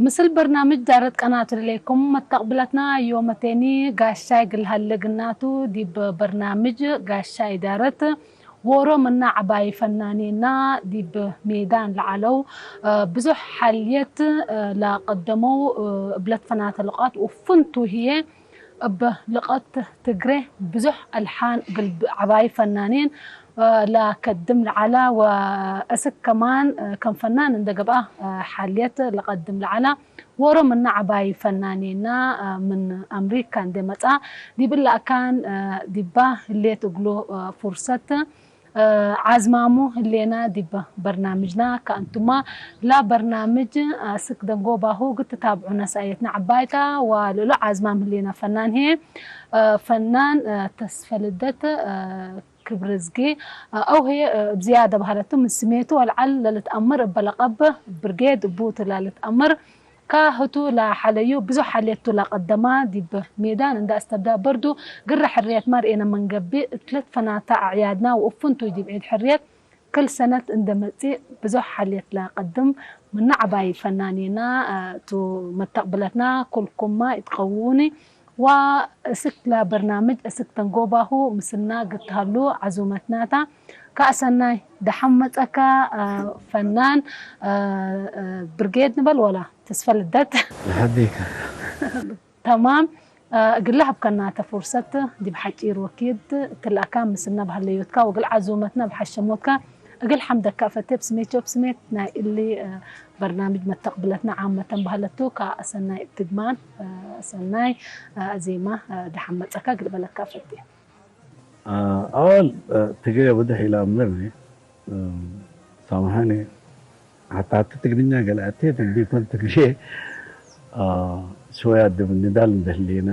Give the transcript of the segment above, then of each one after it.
ምስል በርናምጅ ዳረት ቀናት ለይኩም መተቕብለትና ዮመቴኒ ጋሻይ ግልሃለ ግናቱ ዲብ በርናምጅ ጋሻይ ዳረት ዎሮ ምና ዓባይ ፈናኔና ዲብ ሜዳን ለዓለው ብዙሕ ሓልየት ላቀደመው እብለት ፈናተ ልቓት ውፍንቱ ህየ እብ ልቐት ትግሬ ብዙሕ ኣልሓን እግል ዓባይ ፈናኔን ላከድም ለዓላ ወእስክ ከማን ከም ፈናን እንደ ገብኣ ሓልየት ለቐድም ለዓላ ወሮ ምና ዓባይ ፈናኔና ምን ኣምሪካ እንደ መጻ ዲብላ ኣካን ዲባ ህሌት እግሉ ፉርሰት ዓዝማሙ ህሌና ዲብ በርናምጅና ከእንቱማ ላ በርናምጅ ስክ ደንጎባሁ ግትታብዑ ነሳየትና ዓባይታ ወልእሉ ዓዝማም ህሌና ፈናን ህየ ፈናን ተስፈልደት ክብርዝጊ ኣው ህየ ብዝያደ ባህለቱ ምን ስሜቱ ወልዓል ለልትኣምር እበለቀብ ብርጌድ ቡት ላልትኣምር ካህቱ ላሓለዩ ብዙሕ ሓልየቱ ላቀደማ ዲብ ሜዳን እንዳ እስተብዳ በርዱ ግረ ሕርየት ማርእየነ መንገቢ እትለት ፈናታ ኣዕያድና ወእፉንቱ ዲብ ዒድ ሕርየት ክል ሰነት እንደ መጺእ ብዙሕ ሓልየት ላቀድም ምና ዓባይ ፈናኔና ቱ መተቅብለትና ኩልኩማ ይትቀውኒ ዋ እስክ ላ በርናምጅ እስክ ተንጎባሁ ምስልና ግትሃሉ ዓዙመትናታ ካእሰናይ ደሓን መጸካ ፈናን ብርጌድ ንበል ወላ ተስፈ ልደት ንሓዴካ ተማም እግላ ሃብከና ተፉርሰት ዲብ ሓጪር ወኪድ ትልኣካ ምስልና ባህለዮትካ ወግል ዓዙመትና ብሓሸሞትካ እግል ሓምደካ ፈቴ ብስሜት ጆብ ስሜት ናይ እሊ በርናምጅ መተቅብለትና ዓመተን ባህለቱ ካእሰናይ ትግማን ሰናይ ዜማ ደሓን መጸካ ግልበለካ ፈቴ ኣዋል ትግሬ ብዙሕ ኢላ እምበር ሳምሓኒ ሓታ ሓቲ ትግርኛ ገለ ኣትየት እንዲኮን ትግሬ ሽወያ ድብ ንዳል እንደህሊና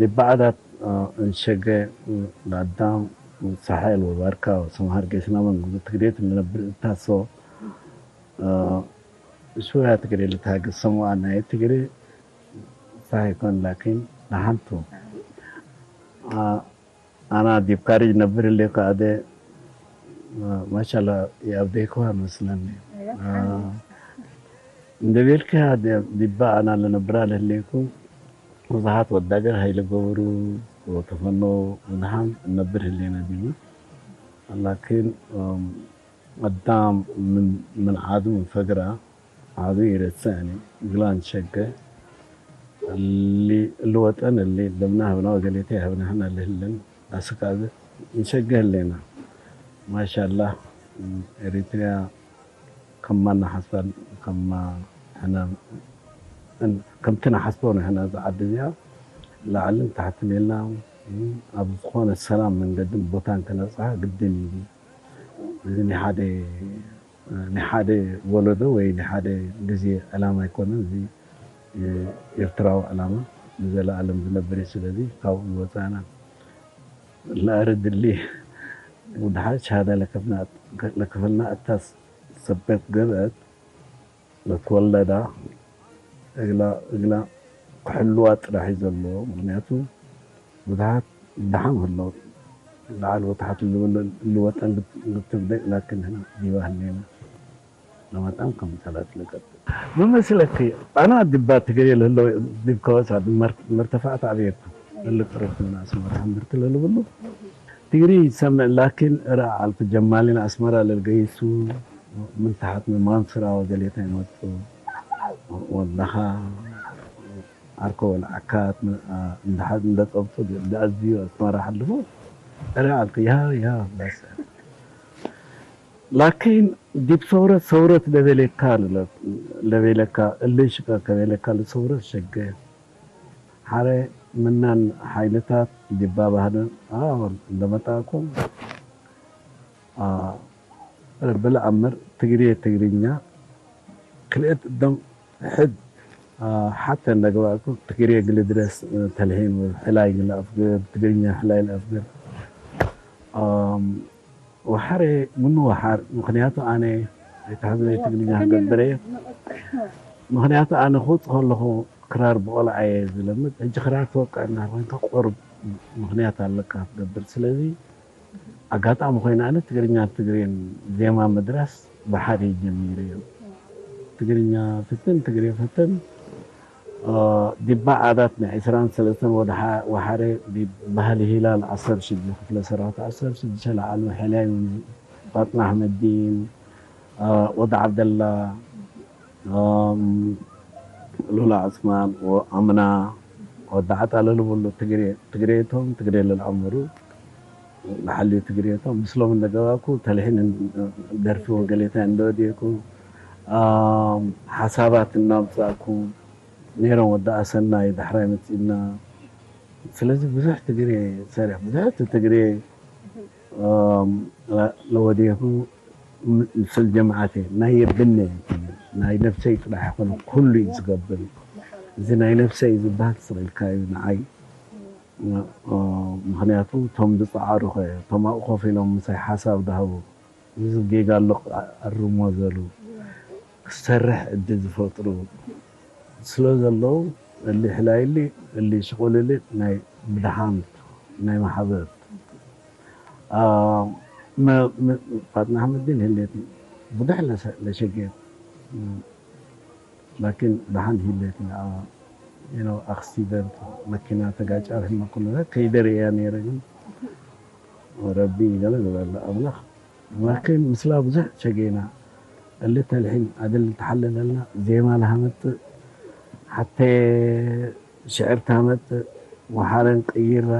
ዲባዓዳት እንሸገ ላዳም ሳሐል ወባርካ ሰምሃር ጌስና መንጉ ትግሬት እንነብር እታሶ ሽወያ ትግሬ ልታገ ሰሙኣ ናይ ትግሬ ሳይኮን ላኪን ንሓንቱ ኣና ዲብ ካሪጅ ነብር ህሌኩ ኣደ ማሻላ የኣብደይኩዋ መስለኒ እንደ ቤልኪ ዲባ ኣና ለነብራ ለህሌኩ ብዙሓት ወዳገር ሃይለ ገብሩ ወተፈኖ ምድሓን እነብር ህሌና ዲቡ ላኪን ኣዳም ምን ዓዱ ምን ፈግራ ዓዱ ይረስዕኒ ግላን ሸገ እሊ እሊ ወጠን እሊ ደምና ህብና ወገሌተ ህብና ህና ልህልን ኣስቃዘ እንሸገ ህሌና ማሻላ ኤሪትሪያ ከማ ናሓስባን ከማ ሕና ከምቲ ናሓስቦ ንሕና ዝዓዲ እዚኣ ላዕልን ታሕትን ኢልና ኣብ ዝኾነ ሰላም መንገድን ቦታን ክነብፅሓ ግድን እዩ እዚ ናይ ሓደ ናይ ሓደ ወለዶ ወይ ናይ ሓደ ግዜ ዕላማ ኣይኮነን። እዚ ኤርትራዊ ዕላማ ንዘለኣለም ዝነብር እዩ። ስለዚ ካብኡ ዝወፃና ለኣረ ድሊ ውድሓ ሸሃዳ ለከፍልና እታ ሰበት ገበእት ለትወለዳ እግላ እግላ ክሕልዋ ጥራሕ እዩ ዘለዎ። ምክንያቱ ብዙሓት ደሓን ከለዉ ላዕሊ ወታሕቲ ዝብል ልወጠን ግትብደቅ ላኪን ንሕና ዲባ ህሌና ለመጣም ከም ሰላት ልቀጥል ብመስለኪ ኣና ዲባ ትግርየ ልህለው ዲብ ከወሳ መርተፋዕት ኣብየኩ እልቅረፍ ምን ኣስመራ ሕምብርቲ ለልብሉ ትግሪ ይሰምዕ ላኪን እረ ዓልኩ ጀማሊን ኣስመራ ለልገይሱ ምን ተሓት ምን ማንስራ ወገሌታ ይመጡ ወላኻ ዓርኮ ወልዓካት እንዳሓዝ እንደጠብጡ ብኣዝዩ ኣስመራ ሓልፉ እረ ዓልኩ ይሃ ይሃ በስ ላኪን ዲብ ሰውረት ሰውረት ለቤሌካ ለቤለካ እልይ ሽቀ ከቤለካ ለሰውረት ሸገ ሓረ ምናን ሓይልታት ዲባ ባህልን እንደመጣኩም ብልኣምር ትግርየ ትግርኛ ክልኤት እዶም ሕድ ሓተ እንደገባእኩ ትግርየ ግሊ ድረስ ተልሒን ሕላይ ግሊ ኣፍግር ትግርኛ ሕላይ ኣፍግር ወሓረ ምኑ ወሓር ምክንያቱ ኣነ ኣይትሓዝነ ትግርኛ ክገብር እየ ምክንያቱ ኣነ ክውፅ ከለኹ ክራር ብቆልዓ እየ ዝለምድ ሕጂ ክራር ተወቅዕ እናኮንካ ቆርብ ምክንያት ኣለካ ክትገብር ስለዚ ኣጋጣሚ ኮይና ኣነ ትግርኛ ትግሬን ዜማ ምድራስ ብሓደ ጀሚረ እየ ትግርኛ ፍትን ትግሬ ፍትን ዲባ ዓዳት ናይ ዕስራን ሰለስተን ወደ ወሓረ ዲብ ባህሊ ሂላል ዓሰርተ ሽዱሽተ ክፍለ ሰራዊት ዓሰርተ ሽዱሽተ ለዓሉ ሕላይ ፋጥና ኣሕመዲን ወዲ ዓብደላ ሉላ ዑስማን ኣምና ወዲ ዓጣለ ልብሉ ትግሬ ትግሬቶም ትግሬ ለልኣምሩ ንሓልዩ ትግሬቶም ምስሎም እንደገባኩ ተልሒን ደርፊ ወገሌታ እንደወዲኩ ሓሳባት እናምፃእኩ ነይሮም። ወዲ ኣሰናይ ዳሕራይ መፂና። ስለዚ ብዙሕ ትግሬ ሰሪሕ ብዙሕ ትግሬ ለወዲኹ ምስል ጀምዓት ናይ የብነ ናይ ነፍሰይ ጥራሕ ይኮነ ኩሉ እዩ ዝገብር። እዚ ናይ ነፍሰይ ዝበሃል ስቕልካዩ ንዓይ ምክንያቱ እቶም ዝፀዓሩ ከ እቶም ኣብኡ ኮፍ ኢሎም ምሳይ ሓሳብ ዝሃቡ እዚ ጌጋ ኣሎ ኣርሞ ዘሉ ክሰርሕ እድል ዝፈጥሩ ስለ ዘለዉ እሊ ሕላይሊ እሊ ሽቁልሊ ናይ ብድሓን ናይ ማሕበር ፋጥና ኣሕመዲን ህሌት ብዙሕ ለሸጌት ላኪን ደሓን ሂለት you know accident መኪና ተጋጫ ርሕማ ኩሉ ከይደር እያ ነይረ ግን ረቢ ገለ ዝበለ ኣምላኽ ላኪን ምስላ ብዙሕ ሸጌና እሊ ተልሒን ኣደል ተሓለለልና ዜማ ለሃመት ሓተ ሽዕር ታመጽእ ወሓረን ቀይራ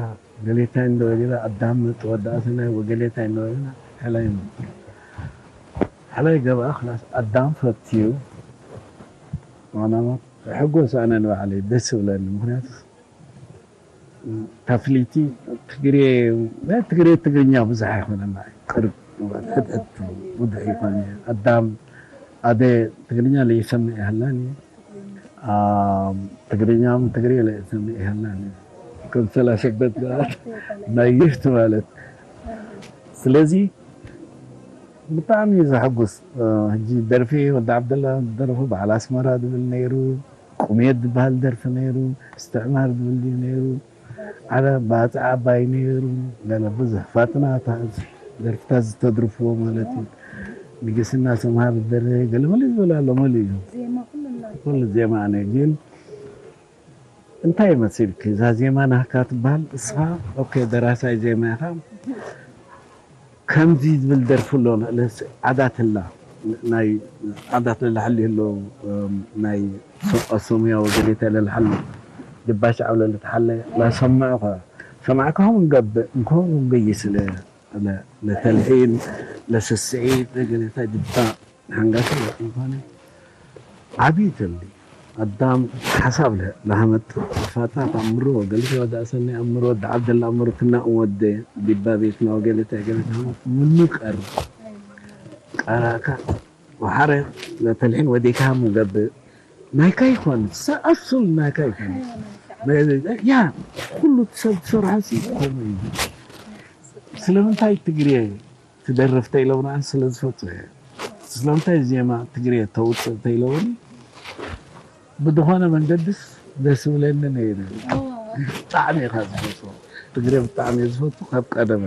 ገሌታይ እንደወሊዳ ኣዳም መጽእ ወዳእሰናይ ወገሌታይ እንደወሊዳ ሕላይ መጽእ ሕላይ ገብኣ ክላስ ኣዳም ፈትዩ ዋናማ ሕጎስ ኣነ ንባዕለይ ደስ ይብለኒ ምክንያቱ ታፍሊቲ ትግሬ ትግሬ ትግርኛ ብዙሕ ኣይኮነና ቅርብ ሕድሕድ ብዙሕ ይኮነ ኣዳም ኣደ ትግርኛ ለይሰምዕ ይሃላኒ ትግርኛም ትግሬ ለእስም ይሃናን ከምሰላ ሸበት ናይ ጊፍት ማለት ስለዚ ብጣዕሚ እዩ ዘሐጉስ ሕጂ ደርፊ ወዲ ዓብደላ ደረፉ በዓል ኣስመራ ዝብል ነይሩ ቁሜት ዝበሃል ደርፊ ነይሩ እስትዕማር ዝብል ድዩ ነይሩ ኣረ ባፅዕ ዓባይ ነይሩ ገለ ብዙሕ ፋጥናታት ደርፍታት ዝተድርፍዎ ማለት እዩ ንግስና ሰምሃር ደረ ገለመለ ዝበለ ኣሎ መሉ እዩ ኩሉ ዜማ ኣነ ግን እንታይ መሲልኪ እዛ ዜማ ናህካ ትበሃል እስኻ ኦኬ ደራሳይ ዜማ ኢኻ ከምዚ ዝብል ደርፊ ኣሎ ዓዳትላ ናይ ዓዳት ለላሕሊ ኣሎ ናይ ኣሶምያ ወገኔታ ለላሕሊ ድባሽ ዓውለ ልትሓለ ላሰማዕኻ ሰማዕካኹም ገብእ እንኮ ገይስለ ለተልሒን ለስስዒት ለገኔታ ድባ ሓንጋሲ ለጥንፋነ ዓብይ ተልዲ ኣዳም ሓሳብ ለሃመት ፋታ ተኣምሮ ገልሲ ወዲ ኣሰኒ ኣምሮ ወዲ ዓብደላ ኣምሮ ትናኡ ወደ ዲባ ቤትና ወገለተ ገለተ ምኑ ቀር ቀራካ ወሓረ ለተልሒን ወዴካ ምገብእ ናይካ ይኮን ሰኣሱል ናይካ ይኮን ያ ኩሉ ሰብ ዝሰርሖ ሲ ከምኡ እዩ ስለምንታይ ትግርየ ትደርፍ ተይለውና ስለ ዝፈቱ እየ ስለምንታይ ዜማ ትግርየ ተውፅእ ተይለውኒ ብዝኾነ መንገድስ ደስ ዝብለኒ ነይሩ ብጣዕሚ ኢኻ ዝፈትዎ ትግርየ ብጣዕሚ እየ ዝፈቱ ካብ ቀደመ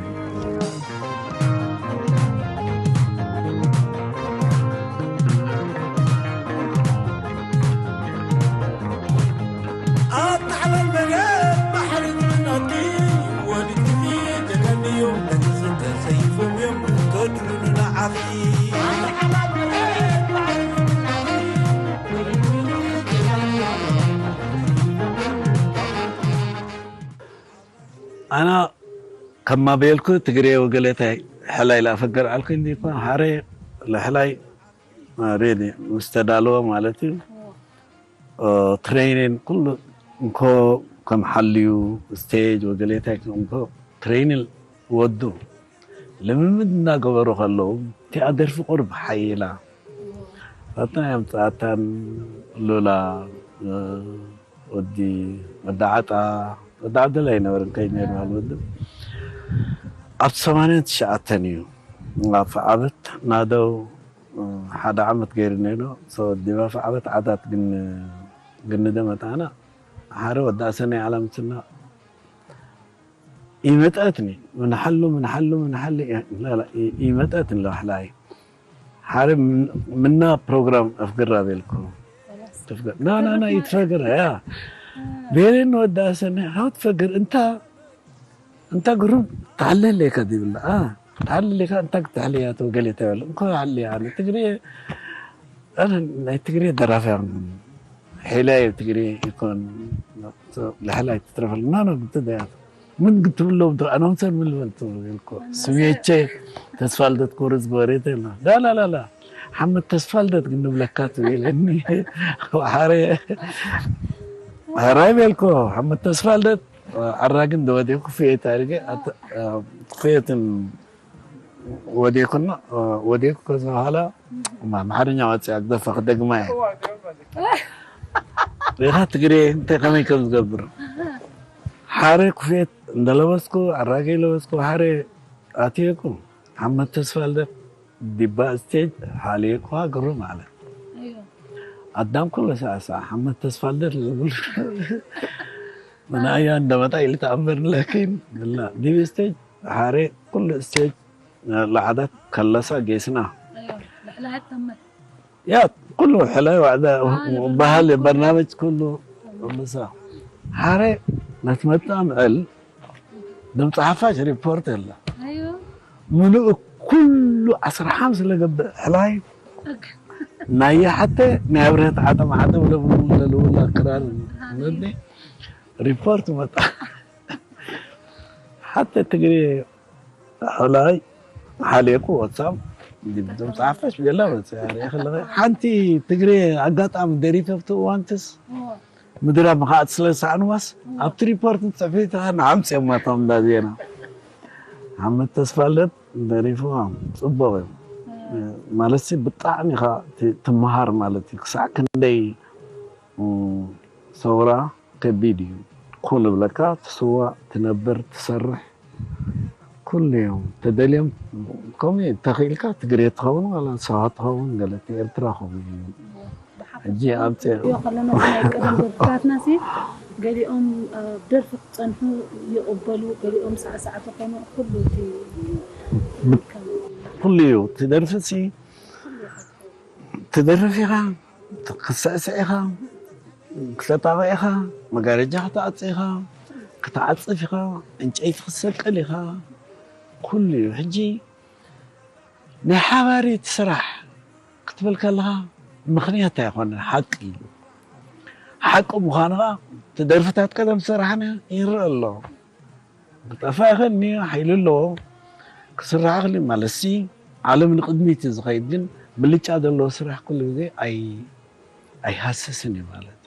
ኣና ከማበየልኩ ትግሬ ወገሌታይ ሕላይ ላፈገር ኣልኩ እንዲ እኳ ሓረ ለሕላይ ሬዲ ምስ ተዳለወ ማለት እዩ ትሬኒን ኩሉ እንኮ ከም ሓልዩ ስቴጅ ወገሌታይ እንኮ ትሬኒን ወዱ ልምምድ እናገበሩ ከለዉ እቲኣ ደርፊ ቁርብ ሓይላ ኣታ ኣምፅኣታን ሉላ ወዲ ወዲ ዓጣ ወዲ ዓብደላ ኣይነበርን ከይ ነይሩ በሃል ወዲ ኣብ ሰማንያን ትሽዓተን እዩ ኣብ ዓበት ናደው ሓደ ዓመት ገይሩ ነይሩ ዲባ ዓበት ዓታት ግን ግንደ መጣና ሓደ ወዲ ኣሰናይ ዓላምትና ይመጠትኒ ምንሓሉ ምንሓሉ ምንሓሉ ይመጠትኒ ለባሕላይ ሓደ ምን- ምና ፕሮግራም ኣፍግራ ቤልኩ። ትፍገር ና ና ና ይትፈገር ያ ቤሬን ወዳ ሰነ ሀው ትፈገር እንታ እንታ ግሩም ታለለ ከዲብላ አ ታለለ ካ እንታ ክትሕልያ ተወገለ ተበል እንኮ አለ አለ ትግሬ አነ ናይ ትግሬ ደራፊ ሄላይ ትግሬ ይኮን ለሕላይ ትትረፈል ና ና ግትደያ ምን ግትብሎም ዶ ኣናውንሰር ምን ልበል ትብሉ ይልኮ ስሜቼ ተስፋ ልደት ኮርዝ በሬት ና ላላላላ ሓመድ ተስፋ ልደት ግን ንብለካ ትብለኒ። ሓረ ሓራይ ቤልኮ ሓመድ ተስፋ ልደት ኣራግን ደወዴ ኩፍየት ኣድርገ ኩፍየትን ወዴኩና ወዴኩ ከዛ በኋላ ኣምሓርኛ ወፅያ ግደፋ ክደግማ እየ ሪኻ ትግሬ እንታይ ከመይ ከም ዝገብር ሓረ ኩፍየት እንደለበስኩ ኣራገይ ለበስኩ ሓረ ኣትየኩ ሓመድ ተስፋ ልደት ዲባ ስቴጅ ሓልየኩ ሃገሩ ማለት ኣዳም ኩሉ ሳዕሳዕ ሓመድ ተስፋ ልደት ዝብል ምናያ እንደመጣ ኢሉ ተኣምር ለኪን ላ ዲብ ስቴጅ ሓረ ኩሉ ስቴጅ ለዓዳት ከለሳ ጌስና ያ ኩሉ ሕላይ ዋዕዳ ባህል በርናመጅ ኩሉ ምሳ ሓረ ነትመጣ ምዕል ድምፂ ሓፋሽ ሪፖርት የለ ምሉእ ኩሉ ዓስራ ሓምስ ለገብእ ሕላይ ናይ ሓተ ናይ ኣብርሀት ዓጠም ዓጠም ለብሉ ለልውላ ክራር ነኒ ሪፖርት መጣ ሓተ ትግሬ ሕላይ ሓሌኩ ወፃም ድምፂ ሓፋሽ ገላ መፅያ ሪኢ ከለኸ ሓንቲ ትግሬ ኣጋጣሚ ደሪፈ ኣብቲ እዋንትስ ምድራብ ምኽኣት ስለ ዝሰኣንዋስ ኣብቲ ሪፖርት ፅሕፊት ንዓምፅዮማ እቶም እንዳ ዜና ሓመድ ተስፋለት ደሪፍዋ ፅቡቕ እዩ ማለት ብጣዕሚ ኢኻ ትመሃር ማለት እዩ ክሳዕ ክንደይ ሰውራ ከቢድ እዩ ኩን ብለካ ትስዋእ ትነብር ትሰርሕ ኩሉ እዮም ተደልዮም ከምኡ እዩ ተኽኢልካ ትግሬ ትኸውን ዋላ ሰዋ ትኸውን ገለ ኤርትራ ከምኡ እዩ ሕጂ ኣብ ዮ ከለና ናይ ቀደም ደርፍታትና ሲ ገሊኦም ደርፊ ክፀንሑ ይቕበሉ ገሊኦም ሳዕሳዕ ተኾኑ ኩሉ እቲ ከም ኩሉ እዩ እቲ ደርፊ ሲ ትደርፍ ኢኻ ክትስዕስዕ ኢኻ ክተጣቕዕ ኢኻ መጋረጃ ክትኣጽእ ኢኻ ክትዓጽፍ ኢኻ ዕንጨይቲ ክትሰቅል ኢኻ ኩሉ እዩ ሕጂ ናይ ሓባሪ እቲ ስራሕ ክትብል ከለኻ ምኽንያት ኣይኮነን ሓቂ እዩ ሓቂ ምዃኑ ኸዓ እቲ ደርፍታት ቀደም ዝሰራሕና ይረአ ኣሎ ክጠፋ ይኽእል እኒኦ ሓይሊ ኣለዎ ክስራሕ ይኽእል እዩ ማለት ሲ ዓለም ንቕድሚት እዩ ዝኸይድ ግን ብልጫ ዘለዎ ስራሕ ኩሉ ግዜ ኣይ ኣይሃስስን እዩ ማለት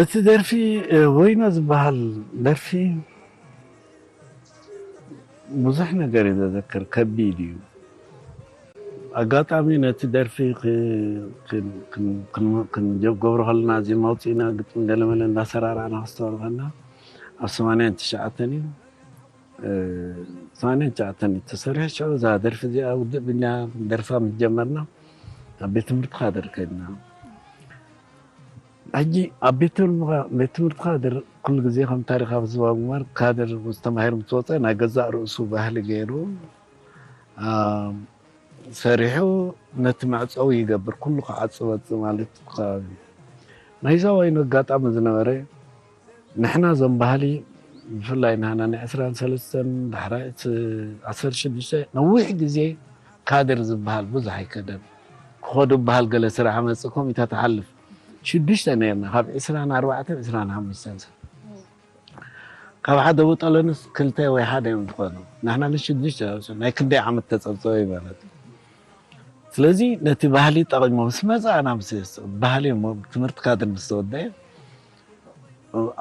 እቲ ደርፊ ወይኖ ዝበሃል ደርፊ ብዙሕ ነገር እዩ ዘዘክር ከቢድ እዩ ኣጋጣሚ ነቲ ደርፊ ክንገብሮ ከለና ዜማ ኣውፅእና ግጥሚ ገለመለ እንዳሰራራና ክስተወርበና ኣብ ሰማንያን ትሽዓተን እዩ ሰማንያን ትሽዓተን እዩ ተሰሪሑ ሽዑ እዛ ደርፊ እዚኣ ውድእ ብልና ደርፋ ምስ ጀመርና ኣብ ቤት ትምህርቲ ካደር ከድና ሕጂ ኣብ ቤት ትምህርቲ ካደር ኩሉ ግዜ ከም ታሪኻዊ ዝባ ጉማር ካደር ምስ ተማሂሩ ምስ ወፀ ናይ ገዛእ ርእሱ ባህሊ ገይሩ ሰሪሑ ነቲ መዕፀዊ ይገብር ኩሉ ክዓፅበፅ ማለት ከባቢ ናይዛ ወይኑ ኣጋጣሚ ዝነበረ ንሕና ዞም ባህሊ ብፍላይ ናህና ናይ ዕስራን ሰለስተን ዳሕራይ እቲ ዓሰርተ ሽዱሽተ ነዊሕ ግዜ ካድር ዝበሃል ብዙሕ ኣይከደን ክኸዱ በሃል ገለ ስራሕ መፅእ ኮሚታ ትሓልፍ ሽዱሽተ ነርና ካብ ዕስራን ኣርባዕተን ዕስራን ሓሙሽተን ሰብ ካብ ሓደ ውጠለንስ ክልተ ወይ ሓደ እዮም ዝኾኑ ንሕና ንሽዱሽተ ናይ ክንደይ ዓመት ተፀብፀበ ይበለት ስለዚ ነቲ ባህሊ ጠቒሞ ምስ መፅእ ኣና ምስ ባህሊ እሞ ትምህርቲ ካድር ምስ ተወደየ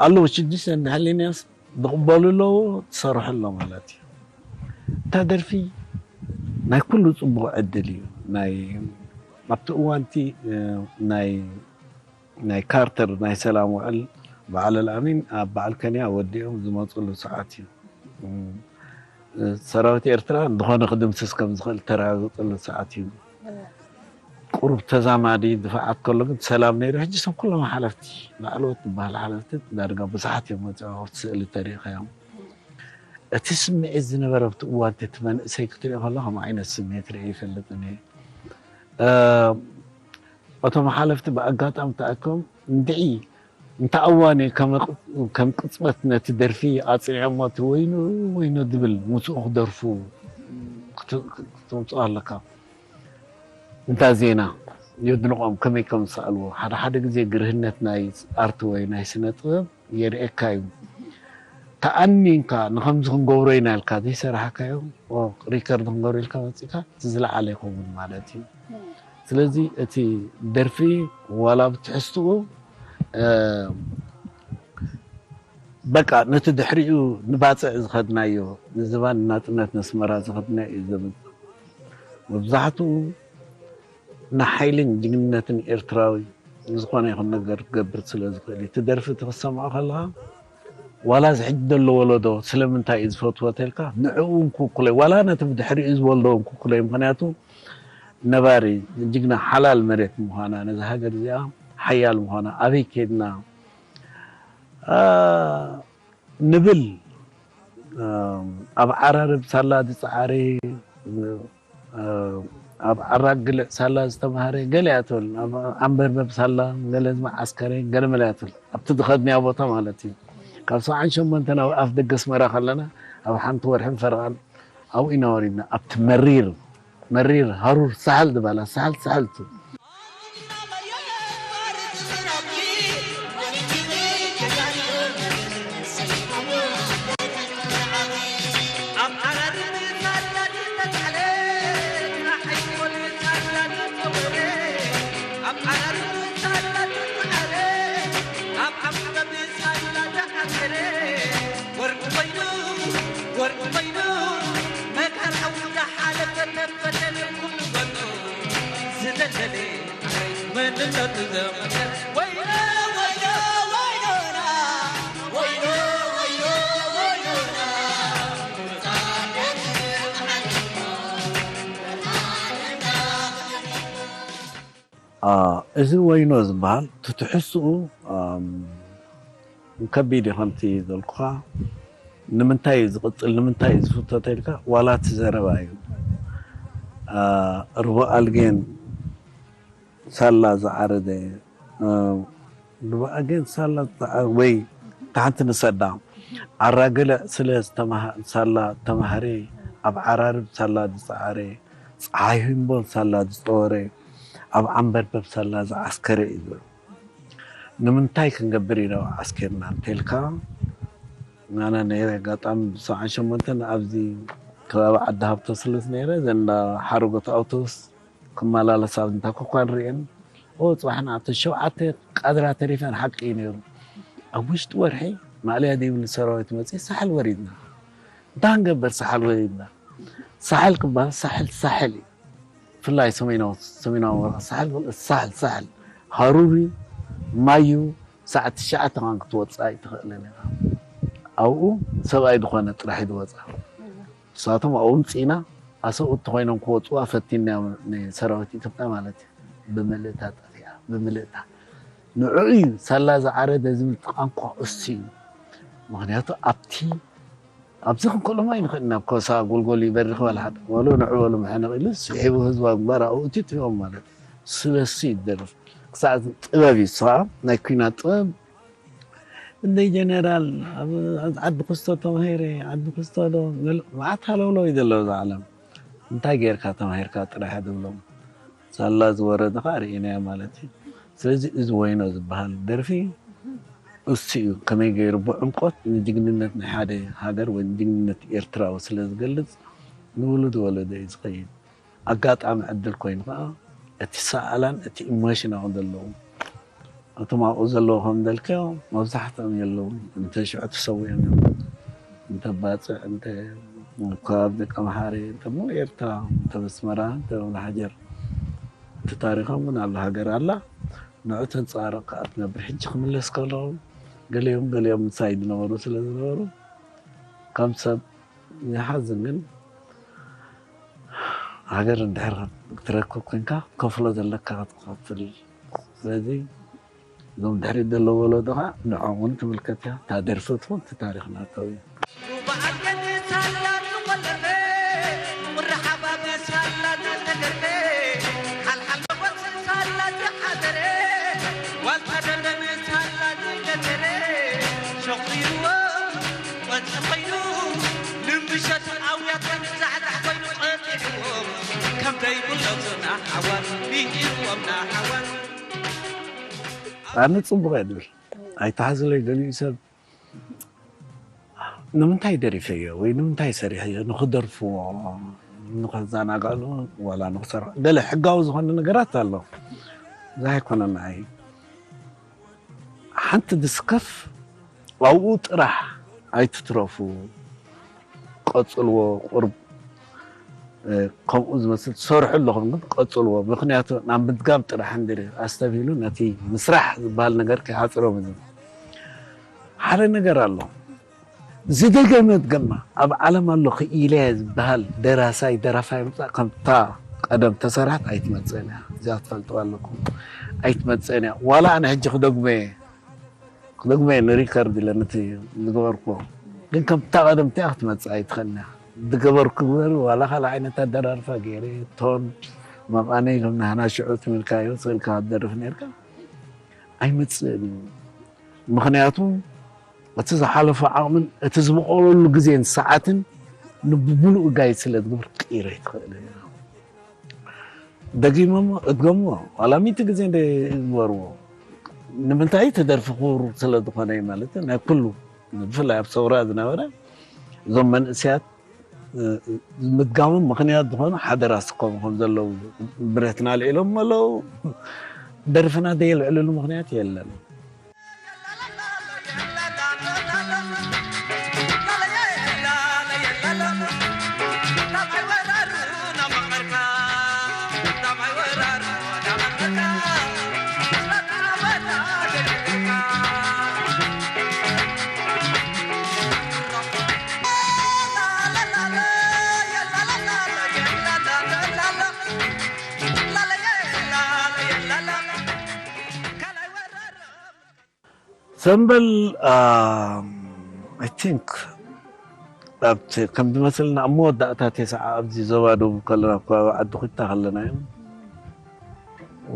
ኣለዉ ሽዱሽተ እንድሕር ኢልናስ ዝቕበሉ ኣለዉ፣ ትሰርሑ ኣሎ ማለት እዩ። እታ ደርፊ ናይ ኩሉ ጽቡቕ ዕድል እዩ። ናይ ኣብቲ እዋንቲ ናይ ናይ ካርተር ናይ ሰላም ውዕል በዓል ኣልኣሚን ኣብ በዓል ከንያ ወዲኦም ዝመፅሉ ሰዓት እዩ። ሰራዊት ኤርትራ ዝኾነ ክድምስስ ከም ዝኽእል ተረጋግፅሉ ሰዓት እዩ። ቁሩብ ተዛማዲ ድፋዓት ከሎ ግን ሰላም ነይሩ። ሕጂ ሰብ ኩሎም ሓለፍቲ ላዕለዎት ዝበሃል ሓለፍቲ ዳርጋ ብዙሓት እዮም መፅኦም ኣብቲ ስእሊ ተሪኢኻዮም። እቲ ስምዒት ዝነበረ ኣብቲ እዋን እቲ መንእሰይ ክትሪኦ ከሎ ከምኡ ዓይነት ስምዒት ርኢ ይፈልጥን እየ። እቶም ሓለፍቲ ብኣጋጣሚ ተኣኪቦም እንድዒ እንተ ኣዋኒ ከም ቅጽበት ነቲ ደርፊ ኣጽኒዖሞ እቲ ወይኑ ወይኑ ድብል ምስኡ ክደርፉ ክትምጽኦ ኣለካ። እንታ ዜና የድንቖም ከመይ ከም ዝሰኣልዎ ሓደ ሓደ ግዜ ግርህነት ናይ ኣርቲ ወይ ናይ ስነ ጥበብ የርእየካ እዩ። ተኣኒንካ ንኸምዚ ክንገብሮ ኢና ኢልካ ዘይሰራሕካዮ ሪከርድ ክንገብሮ ኢልካ መፂእካ እቲ ዝለዓለ ይኸውን ማለት እዩ። ስለዚ እቲ ደርፊ ዋላ ብትሕዝትኡ በቃ ነቲ ድሕሪኡ ንባፅዕ ዝኸድናዮ ንዝባን ናፅነት ነስመራ ዝኸድናዮ እዩ ዘብል መብዛሕትኡ ንሓይልን ጅግንነትን ኤርትራዊ ዝኾነ ይኹን ነገር ክገብር ስለ ዝኽእል እዩ። እቲ ደርፊ እቲ ክሰምዖ ከለኻ ዋላ እዚ ሕጂ ዘሎ ወለዶ ስለምንታይ እዩ ዝፈትዎ ተልካ ንዕኡ እንኩኩለይ ዋላ ነቲ ብድሕሪኡ ዝወልዶ እንኩኩለይ ምክንያቱ ነባሪ ጅግና ሓላል መሬት ምዃና ነዚ ሃገር እዚኣ ሓያል ምዃና ኣበይ ከድና ንብል ኣብ ዓራርብ ሳላ ዝፀዓረ ኣብ ዓራግ ግልዕ ሳላ ዝተማሃረ ገለ እያ ትብል ኣብ ዓንበርበብ ሳላ ገለ ዝመዓስከረ ገለ መለ እያ ትብል ኣብቲ ዝኸድንያ ቦታ ማለት እዩ ካብ ሰብዓን ሸሞንተ ናብ ኣፍ ደገ ኣስመራ ከለና ኣብ ሓንቲ ወርሕን ፈረቓን ኣብኡ ኢና ወሪድና ኣብቲ መሪር መሪር ሃሩር ሳሕል ዝበላ ሳሕል ሳሕል ትብል እዚ ወይኖ ዝበሃል ትትሕስኡ ከቢድ እዩ ከምቲ ዘልኩኻ ንምንታይ እዩ ዝቕፅል ንምንታይ እዩ ዝፍቶ ተልካ ዋላ እቲ ዘረባ እዩ ርቡኣልጌን ሳላ ዝዓረደ ርቡኣልጌን ሳላ ወይ ሓንቲ ንሰዳ ዓራግልዕ ስለ ሳላ ተማሃሪ ኣብ ዓራርብ ሳላ ዝፀዓረ ፀሓይ ሂምቦል ሳላ ዝፀወረ ኣብ ዓንበርበብ ሳላ ዝዓስከረ እዩ ዝብል ንምንታይ ክንገብር ኢና ዓስኪርና እንተልካ ኣነ ነይረ ኣጋጣሚ ብሰብዓን ሸሞንተን ኣብዚ ከባቢ ዓዲ ሃብቶ ስለ ዝነይረ እዘን እንዳ ሓረጎት ኣውቶቡስ ክመላለሳ እንታ ኮኳ ንርእየን ኦ ፅባሕ ንኣቶ ሸውዓተ ቃድራ ተሪፈን ሓቂ እዩ ነይሩ ኣብ ውሽጢ ወርሒ ማእለያ ዘይብሉ ሰራዊት መፅእ ሳሕል ወሪድና እንታይ ክንገብር ሳሕል ወሪድና ሳሕል ክበሃል ሳሕል ሳሕል እዩ ብፍላይ ሰሜናዊ ሰሜናዊ ምብራቕ ሳሕል ሳሕል ሳሕል ሃሩር እዩ ማይ እዩ ሰዓት ትሽዓተ ከማን ክትወፅእ ኣይትኽእልን ኢኻ ኣብኡ ሰብኣይ ዝኾነ ጥራሕ እዩ ዝወፅኣ ንሳቶም ኣብኡ ምፅእና ኣሰብኡቲ ኮይኖም ክወፅዋ ፈቲንና እዮም ንሰራዊት ኢትዮጵያ ማለት እዩ ብምልእታ ጠፊኣ ብምልእታ ንዕኡ እዩ ሳላ ዝዓረደ ዝብል ቋንቋ እሱ እዩ ምክንያቱ ኣብቲ ኣብዚ ክንክእሎም ኣይንኽእል ኢና ኮሳ ጎልጎል ይበርኽ በል ሓደ በሉ ንዑ በሉ ምሕነቕ ኢሉ ስሒቡ ህዝባ ግንባር ኣብኡ እቲ ትሪኦም ማለት ስለሱ ይደርፍ ክሳዕ ጥበብ እዩ እሱ ከዓ ናይ ኩናት ጥበብ እንደይ ጀነራል ዓዲ ክስቶ ተማሂረ ዓዲ ክስቶ ዶ መዓት ሃለውለው እዩ ዘለዎ እዚ ዓለም እንታይ ጌርካ ተማሂርካ ጥራሕ ድብሎም ሳላ ዝወረደ ከዓ ርኢናዮ ማለት እዩ ስለዚ እዚ ወይኖ ዝበሃል ደርፊ እሱ እዩ ከመይ ገይሩ ብዕምቆት ንጅግንነት ናይ ሓደ ሃገር ወይ ንጅግንነት ኤርትራዊ ስለ ዝገልጽ ንውሉድ ወለዶ እዩ ዝኸይድ ኣጋጣሚ ዕድል ኮይኑ ከዓ እቲ ሰኣላን እቲ ኢሞሽናውን ዘለዉ እቶም ኣብኡ ዘለዉ ከም ደልካዮ መብዛሕትኦም የለዉ። እንተ ሽዑ ተሰዊኦም እዮም። እንተ ባፅዕ፣ እንተ ከባቢ ደቂ መሓሪ፣ እንተ ሙሉ ኤርትራ፣ እንተ ኣስመራ፣ እንተ ሙሉ ሃገር፣ እቲ ታሪኾም እውን ኣሎ፣ ሃገር ኣላ። ንዑ ተንፀባረቕ ከዓ ትነብር። ሕጂ ክምለስ ከለኹ ገሊኦም ገሊኦም ምሳይ ዝነበሩ ስለ ዝነበሩ ከም ሰብ ይሓዝን፣ ግን ሃገር እንድሕር ክትረክብ ኮንካ ክትከፍሎ ዘለካ ክትከፍል። ስለዚ እዞም ድሕሪት ዘለዉ ወለዶ ከዓ ንዕኦም እውን ትምልከት እያ። እታ ደርፊ ትኹን እቲ ታሪኽ ናቶም እዩ። ኣነ ጽቡቕ እየ ድብል ኣይተሓዝለይ። ገሊኡ ሰብ ንምንታይ ደሪፈዮ ወይ ንምንታይ ሰሪሐዮ? ንኽደርፍዎ፣ ንኸዘናግዕሉ፣ ዋላ ንኽሰርሑ፣ ገለ ሕጋዊ ዝኾነ ነገራት ኣሎ። እዛ ኣይኮነን። ኣይ ሓንቲ ድስከፍ ኣብኡ ጥራሕ ኣይትትረፉ፣ ቀጽልዎ። ቁርብ ከምኡ ዝመስል ትሰርሑ ኣለኹም፣ ግን ቀጽልዎ። ምኽንያቱ ናብ ምድጋም ጥራሕ እንድሪ ኣስተብሂሉ ነቲ ምስራሕ ዝበሃል ነገር ከይሓጽሮም እዩ። ሓደ ነገር ኣሎ ዝደገመት ገማ ኣብ ዓለም ኣሎ ክኢለ ዝበሃል ደራሳይ ደራፋይ ምጻእ ከምታ ቀደም ተሰርሐት ኣይትመጽእን እያ። እዚኣ ትፈልጥዋ ኣለኩም ኣይትመጽእን እያ። ዋላ ኣነ ሕጂ ክደግሞ እየ ክደግሞ እየ ንሪከርድ ኢለ ነቲ ዝገበርኩዎ፣ ግን ከምታ ቀደም እቲኣ ክትመጽእ ኣይትኽእልን እያ። ዝገበርኩ ግበር ዋላ ካልእ ዓይነት ኣደራርፋ ገይረ ቶን መቓነይ ከም ናህና ሽዑ ትምልካዮ ስእልካ ክትደርፍ ነርካ ኣይመጽእን እዩ። ምኽንያቱ እቲ ዝሓለፈ ዓቕምን እቲ ዝበቐለሉ ግዜን ሰዓትን ንብምሉኡ ጋይድ ስለ ዝግብር ክቕይር ኣይትኽእልን። ደጊሞሞ እድገሞ ዋላ ሚእቲ ግዜ እንደ ይግበርዎ ንምንታይ እቲ ደርፊ ክቡር ስለ ዝኾነ እዩ ማለት እዩ። ናይ ኩሉ ብፍላይ ኣብ ሰውራ ዝነበረ እዞም መንእስያት ምድጋሞም ምኽንያት ዝኾኑ ሓደራ ስከሙ ከም ዘለዉ ብረትና ኣልዒሎም ኣለዉ። ደርፍና ደየልዕልሉ ምኽንያት የለን። ሰምበል I think ኣብቲ ከም ዝመስልና ኣብ መወዳእታ ተስዓ ኣብዚ ዞባ ደቡብ ከለና ኣብ ከባቢ ዓዲ ኩታ ከለና እዮም።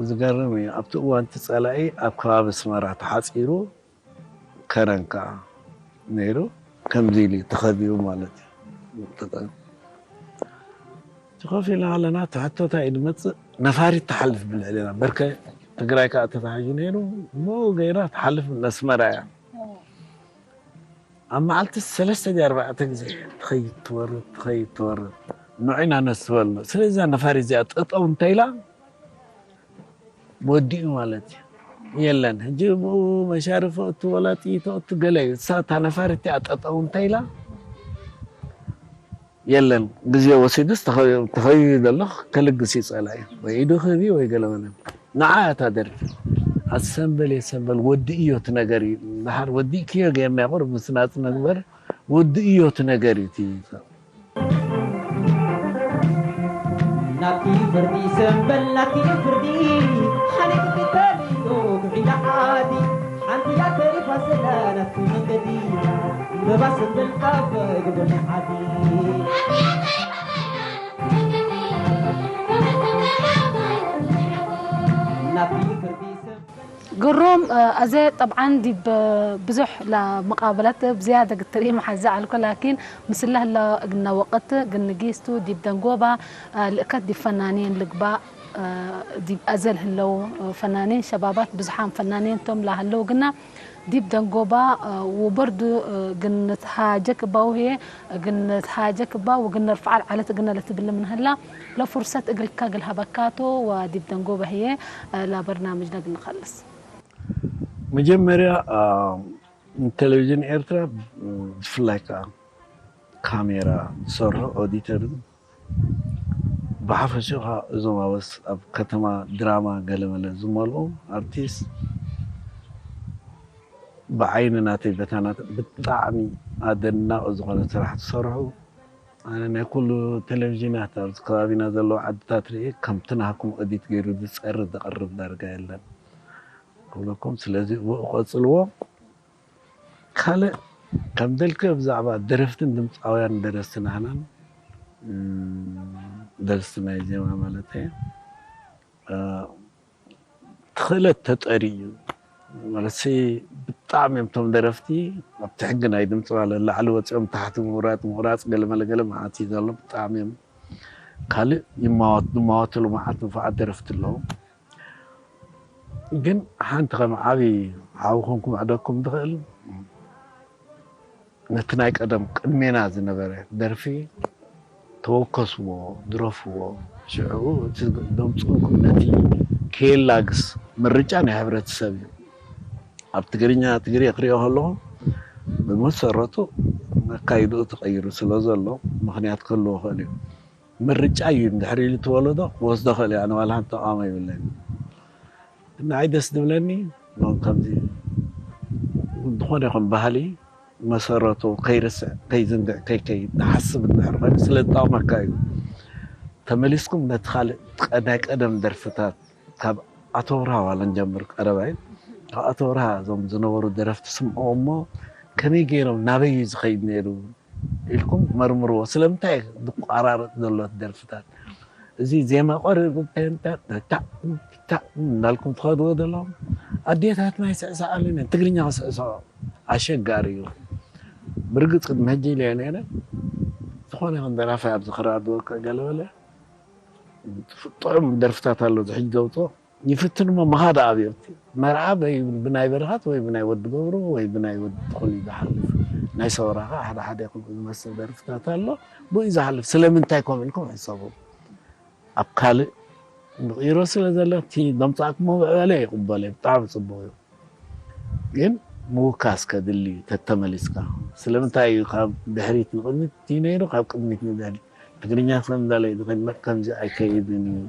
ዝገርም እዩ። ኣብቲ እዋን እቲ ጸላኢ ኣብ ከባቢ ኣስመራ ተሓጺሩ ከረን ከኣ ነይሩ። ከምዚ ኢሉ እዩ ተኸቢቡ ማለት እዩ። ተጠ- እቲ ኮፍ ኢልና ኣለና፣ እቲ ሕቶታ እዩ ዝመጽእ። ነፋሪት ትሓልፍ ብልዕልና። በርከ ትግራይ ከኣ ተታሒዙ ነይሩ። እሞ ገይራ ትሓልፍ ነስመራ እያ። ኣብ መዓልቲ ሰለስተ ድዩ ኣርባዕተ ግዜ ትኸይድ ትወርድ፣ ትኸይድ ትወርድ። ንዑ ኢና ነስበሉ። ስለዚ እዛ ነፋሪት እዚኣ ጠጠው እንተኢላ፣ ወዲኡ ማለት እዩ። የለን። ሕጂ ብኡ መሻርፍ ኣእቱ ወላ ጥይት ኣእቱ ገለ እዩ። እሳ እታ ነፋሪት እቲኣ ጠጠው እንተኢላ፣ የለን። ግዜ ወሲዱስ ተኸ-፣ ተኸቢቡ ዘሎ ከልግስ እዩ ጸላኢ። ወይ ኢዱ ክህብ እዩ ወይ ገለ መለ። ንዓ እያ እታ ደርፊ። ኣሰምበል የሰምበል ወዲ እዮ እቲ ነገር እዩ። ድሓር ወዲእክዮ ገይርና ቁሩብ ምስናጽ ነግበር። ወዲ እዮ እቲ ነገር እዩ እቲ ናብቲ ፍርዲ ሰምበል ናብቲ ፍርዲ ሓሊፍ ተልዮ ብዒላ ዓዲ ሓንቲ እያ ተሪፋ ዘላ ናብቲ መንገዲ እምበባ ሰምበል ካብ ጎቦ ናይ ዓዲ ናብቲ ፍርዲ ሰምበል ግሩም፣ እ፣ ኣዘ ጠብዓን ዲብ ብዙሕ ለመቃበለት ብዝያደ ግትርኢ መሓዛ ዓልኮ፣ ላኪን ምስላ ህለ እግነ ወቅት ግን ንጊስቱ ዲብ ደንጎባ፣ እ፣ ልእከት ዲብ ፈናኔን ልግባእ፣ እ፣ ዲብ ኣዘ ልህለው፣ እ፣ ፈናኔን ሸባባት ብዙሓን ፈናኔን ቶም ላህለው ግና ዲብ ደንጎባ፣ እ፣ ወበርዱ፣ እ፣ ግን ንትሃጀክ እባ ውህየ፣ ግን ንትሃጀክ እባ ወግን ነርፍዓ ለዓለት እግነ ለትብል ምን ህላ፣ ለፉርሰት እግልካ እግል ሀበካቶ ወዲብ ደንጎባ ህየ፣ እ፣ ለበርናምጅነ እግል ንኸልስ። መጀመርያ ንቴሌቪዥን ኤርትራ፣ ብፍላይ ከዓ ካሜራ ዝሰርሑ ኦዲተርን፣ ብሓፈሽኡ ከዓ እዞም ኣበስ ኣብ ከተማ ድራማ ገለመለ ዝመልኡ ኣርቲስት፣ ብዓይኒ ናተይ በታናት ብጣዕሚ ኣደናቂ ዝኾነ ስራሕ ትሰርሑ። ኣነ ናይ ኩሉ ቴሌቪዥናት ኣብዚ ከባቢና ዘለዉ ዓድታት ርኢ፣ ከምቲ ናህኩም ኦዲት ገይሩ ዝፀሪ ዘቕርብ ዳርጋ የለን ክብለኩም። ስለዚ ብኡ ቀፅልዎ። ካልእ ከም ደልከ ብዛዕባ ደረፍትን ድምፃውያን፣ ደረስቲ ናህናን ደረስቲ ናይ ዜማ ማለት እየ። ትኽእለት ተጠሪ እዩ። ማለትሲ ብጣዕሚ እዮም እቶም ደረፍቲ ኣብቲ ሕጊ ናይ ድምፂ ማለት ላዕሊ ወፂኦም ታሕቲ ምውራጥ ምውራፅ ገለመለ ገለ መዓት እዩ ዘሎ። ብጣዕሚ እዮም ካልእ ይማወት ዝማወትሉ መዓት ንፉዓት ደረፍቲ ኣለዉ። ግን ሓንቲ ከም ዓብዪ ሓው ኮንኩም ዕደኩም ትኽእል ነቲ ናይ ቀደም ቅድሜና ዝነበረ ደርፊ ተወከስዎ፣ ድረፍዎ። ሽዑ እቲ ደምፅንኩም ነቲ ከየላግስ ምርጫ ናይ ሕብረተሰብ እዩ። ኣብ ትግርኛ ትግርየ ክሪኦ ከለኹ ብመሰረቱ መካይድኡ ተቐይሩ ስለ ዘሎ ምኽንያት ክህልዎ ይኽእል እዩ። ምርጫ እዩ። እንድሕር ኢሉ እቲ ወለዶ ክወስዶ ክእል እዩ። ኣነ ዋላ ሓንቲ ተቃውሞ ይብለኒ። ንዓይ ደስ ዝብለኒ ሎም ከምዚ ዝኾነ ይኹን ባህሊ መሰረቱ ከይርስዕ ከይዝንግዕ ከይከይድ ንሓስብ እንድሕር ኮይኑ ስለ ዝጠቕመካ እዩ። ተመሊስኩም ነቲ ካልእ ቀ- ናይ ቀደም ደርፍታት ካብ ኣቶ ብርሃ ዋላ ንጀምር ቀረባ እዩ። ካብ ኣቶ ብርሃ እዞም ዝነበሩ ደረፍቲ ስምዑ እሞ ከመይ ገይሮም ናበይ እዩ ዝኸይድ ነይሩ ኢልኩም መርምርዎ። ስለምንታይ እዩ ዝቋራረጥ ዘሎ እቲ ደርፍታት? እዚ ዜማ ቆሪርኩም ተንታ ተታ ተታ እናልኩም ትኸድዎ ዘለኹም ኣዴታት ማይ ስዕስዓሉ እየን። ትግርኛ ክስዕስዖ ኣሸጋሪ እዩ። ብርግፅ ቅድሚ ሕጂ ኢለዮ ነይረ። ዝኾነ ይኹን ደራፋይ ኣብዚ ክረኣድወካ ገለ በለ ጥዑም ደርፍታት ኣሎ ዝሕጂ ዘውፅኦ ይፍትን እሞ ምኻድ ኣብዮ መርዓ ወይ ብናይ በረኻት ወይ ብናይ ወዲ ገብሩ ወይ ብናይ ወዲ ተኽሉ እዩ ዝሓልፍ። ናይ ሰውራ ከዓ ሓደ ሓደ ከምኡ ዝመስል ደርፍታት ኣሎ ብኡ እዩ ዝሓልፍ። ስለምንታይ ከምኡ ኢልኩም ሕሰቡ። ኣብ ካልእ ምቕይሮ ስለ ዘሎ እቲ ዘምፃእኩሞ ምዕበለ ይቕበሎ እዩ። ብጣዕሚ ፅቡቕ እዩ። ግን ምውካስ ከድሊ ተተመሊስካ ስለምንታይ እዩ ካብ ድሕሪት ንቕድሚት እዩ ነይሩ ካብ ቅድሚት ንድሕሪት ትግርኛ ስለምንዳለ እዩ ዝኸድ ከምዚ ኣይከይድን እዩ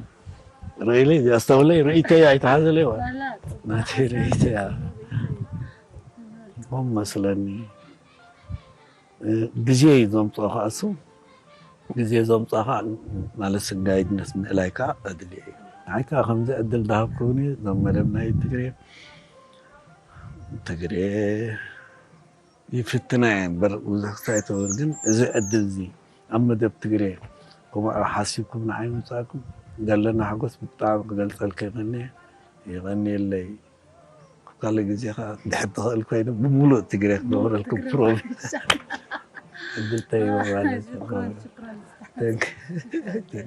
ርእይለይ ኣስተውለይ ርእይተይ ኣይተሓዘለይ ዋ ናተይ ርእይተይ እያ ም መስለኒ ግዜ እዩ ዘምፅኦ ከኣሱ ግዜ ዘምፅኦ ከዓ ማለት ስጋይድነት ምእላይ ከዓ ኣድልየ እዩ ንዓይ ከዓ ከምዚ ዕድል ዝሃብኩኒ እዞም መደብ ናይ ትግርየ ትግርየ ይፍትና እየ እምበር ብዙሕ ክሳይተወር ግን እዚ ዕድል እዚ ኣብ መደብ ትግርየ ከምኡ ሓሲብኩም ንዓይ ምምፃእኩም ዘለና ሓጎስ ብጣዕሚ ክገልፀልካ ይቐንየ ይቐንየለይ ካልእ ግዜ ከዓ ድሕር ትኽእል ኮይኑ ብምሉእ ትግርየ ክገብረልኩም ፕሮሚ ዕድል ተይበ ማለት እዩ